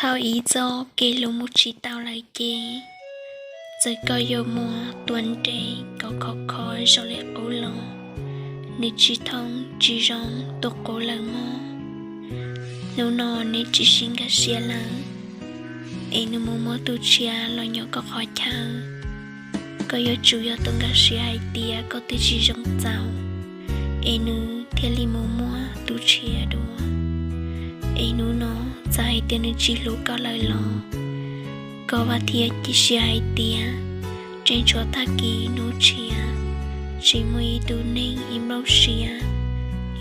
Tau ib txoj kev hlub mus tsis tau lawm ces, txawm koj yuav muab tua nres kom khov kho zoo li qub los, nws tsis thoob tsis zoo tus qub lawm mog. Hnub no nws tsis sib nkag siab lawm, es nws mus muaj tus tshiab los nyob koj qhov chaw. Koj yuav tsum yog tus nkag siab hais tias koj twb tsis zoo txaus, es nws thiaj li mus muaj tus tshiab dua. Es hnub no txawm hais tias nws tsis hlub koj lawm los, koj vam thiab cia siab hais tias tseem tshuav tag kis hnub tshiab, tseem muaj ib tug neeg ib nplooj siab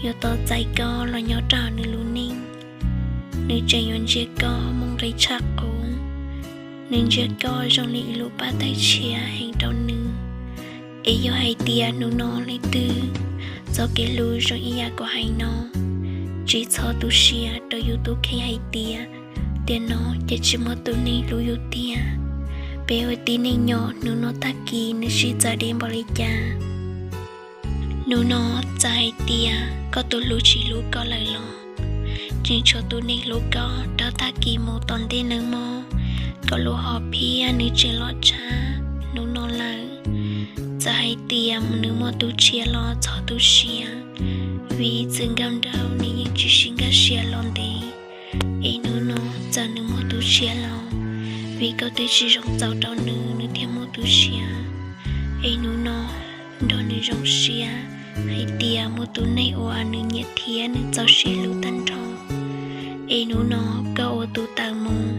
yuav tau txais koj los nyob rau nws lub neej. Nws tseem yuav ntsia koj muaj nqis tshaj qub, nws ntsia koj zoo li ib lub paj tawg tshiab heev rau nws. Es yog hais tias hnub no leej twg txoj kev hlub zoo ib yam kuv hais no, tsis txhob tu siab rau yus tus kheej hais tias, tiam no ces tsis muaj tus neeg hlub yus tiag. Peb ua tib neeg nyob hnub no tag kis nws sib txawv deb npaum li cas. Hnub no txawm hais tias koj tus hlub tsis hlub koj lawm los, tseem tshuav tus neeg hlub koj rau tag kis mus tom ntej neeg mog. Koj lub hom phiaj nws tseem loj tshaj hnub no lawm. Txawm hais tias nws muaj tus tshiab los txhob tu siab, vim ib txwm nkauj nraug nws yeej tsis sib nkag siab los ntev. Es hnub no txawm nws muaj tus tshiab los, vim koj twb tsis zoo txaus rau nws, nws thiaj muaj tus tshiab. Es hnub no nrog nws zoo siab hais tias muaj tus neeg uas nws nyiam thiab nws txaus siab hlub tag nrho. Es hnub no koj ua tus tawm mus,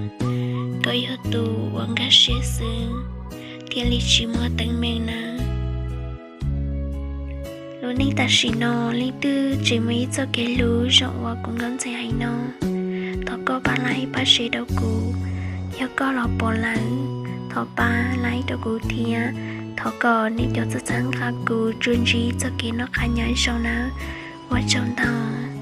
koj yog tus uas nkag siab xwb, thiaj li tsis muaj teeb meem nawb. Lub neej tam sim no leej twg tseem muaj ib txoj kev hlub zoo uas kuv nkauj ntxhais hais no. Thov koj pab like pab share rau kuv, yog koj los pom lawm, thov pab like rau kuv thiab. Thov kom nej cov txhawb nqa kuv tsuas ntsib txoj kev noj qab nyob zoo nawb. Ua tsaug ntau.